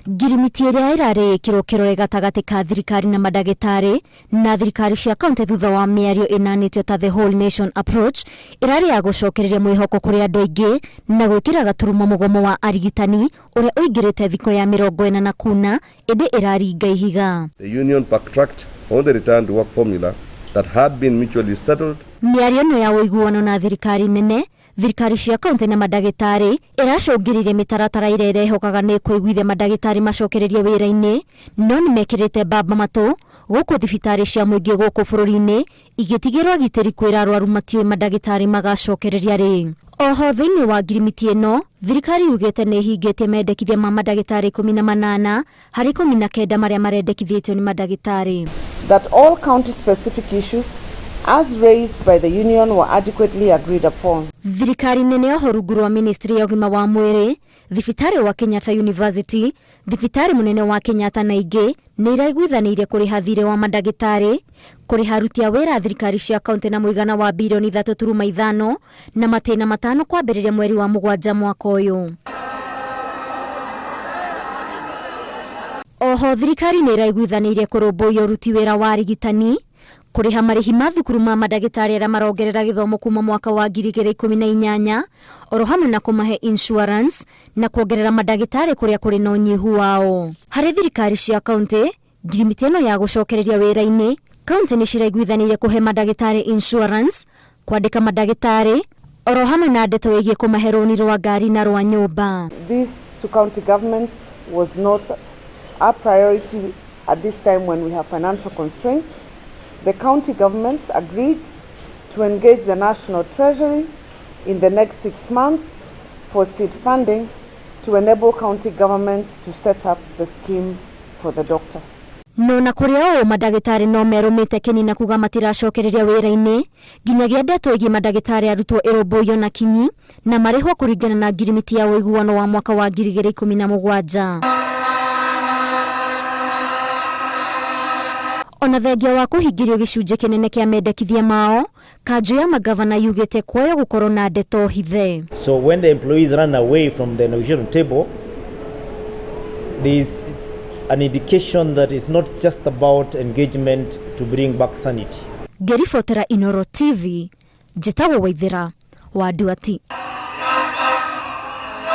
Ngirimiti ĩrĩa ĩrarĩ ĩkĩrwo kĩrore gatagatĩ ka thirikari na mandagĩtarĩ na thirikari cia kaunti thutha wa mĩario ĩnanĩtio ta The Whole Nation Approach ĩrarĩ ya gũcokereria mwĩhoko kũrĩ andũ aingĩ na gwĩkĩra gaturumo mũgomo wa arigitani ũrĩa ũingĩrĩte thikũ ya 40 na kuna ĩndĩ ĩraringa ihiga. The union backtracked on the return to work formula that had been mutually settled. Mĩario ĩno ya ũiguano na thirikari nene, thirikari cia kaunti na mandagĩtarĩ ĩracũngĩrĩirie mĩtaratara ĩrĩa ĩrehokaga nĩ ĩkũiguithia mandagĩtarĩ macokererie wĩra-inĩ, no nĩmekĩrĩte mbamba matũ gũkũ thibitarĩ cia mũingĩ gũkũ bũrũri-inĩ igĩtigĩrwo agitĩri kwĩra arwaru matiũĩ mandagĩtarĩ magacokereria rĩ. Oho thĩinĩ wa ngirimiti ĩno, thirikari yugĩte nĩ ĩhingĩtie mendekithia ma mandagĩtarĩ 18 harĩ 19 marĩa marendekithĩtio nĩ mandagĩtarĩ. That all county specific issues as raised by the union were adequately agreed upon. Thirikari nene oho rungu rwa ministry ya ũgima wa mwĩrĩ, thibitarĩ wa Kenyatta University, thibitarĩ mũnene wa Kenyatta na ingĩ nĩ iraiguithanĩirie kũrĩha thirĩ wa mandagĩtarĩ, kũrĩha aruti a wĩra a thirikari cia kaunti na mũigana wa birioni 3.5 na matĩna 5 kwambĩrĩria mweri wa 7 mwaka ũyũ. Oho thirikari nĩ ĩraiguithanĩirie kũrũmbũiya ũruti wĩra wa arigitani, kũrĩha marĩhi ma thukuru ma mandagĩtarĩ arĩa marongerera gĩthomo kuma mwaka wa 2018, oro hamwe na kũmahe insurance na kuongerera mandagĩtarĩ kũrĩa kũrĩ na ũnyihu wao. Harĩ thirikari cia kaunti, ngirimiti ĩno ya gũcokereria wĩra-inĩ, kaunti nĩ ciraiguithanĩirie kũhe mandagĩtarĩ insurance, kwandĩka mandagĩtarĩ, oro hamwe na ndeto ĩgiĩ kũmahe rũni rwa ngari na rwa nyũmba. This to county governments was not a priority at this time when we have financial constraints. The county governments agreed to engage the National Treasury in the next 6 months for seed funding to enable county governments to set up the scheme for the doctors. No na kũrĩ ũũ mandagĩtarĩ no merũmĩte kĩni na kuga matiracokereria wĩra-inĩ nginyagia ndeto ĩgiĩ mandagĩtarĩ arutwo ĩrũmbũiyo na kinyi na marĩhwo kũringana na ngirimiti ya ũiguano wa mwaka wa 2017. Ona thengia wa kũhingĩrio gĩcunjĩ kĩnene kĩa mendekithia mao, kanjũ ya magavana yugĩte kwoyo gũkorwo na ndeto hithe. So when the employees run away from the negotiation table, there is an indication that it's not just about engagement to bring back sanity. Ngĩribotera Inooro TV, njĩtagwo Waithera wa Nduati.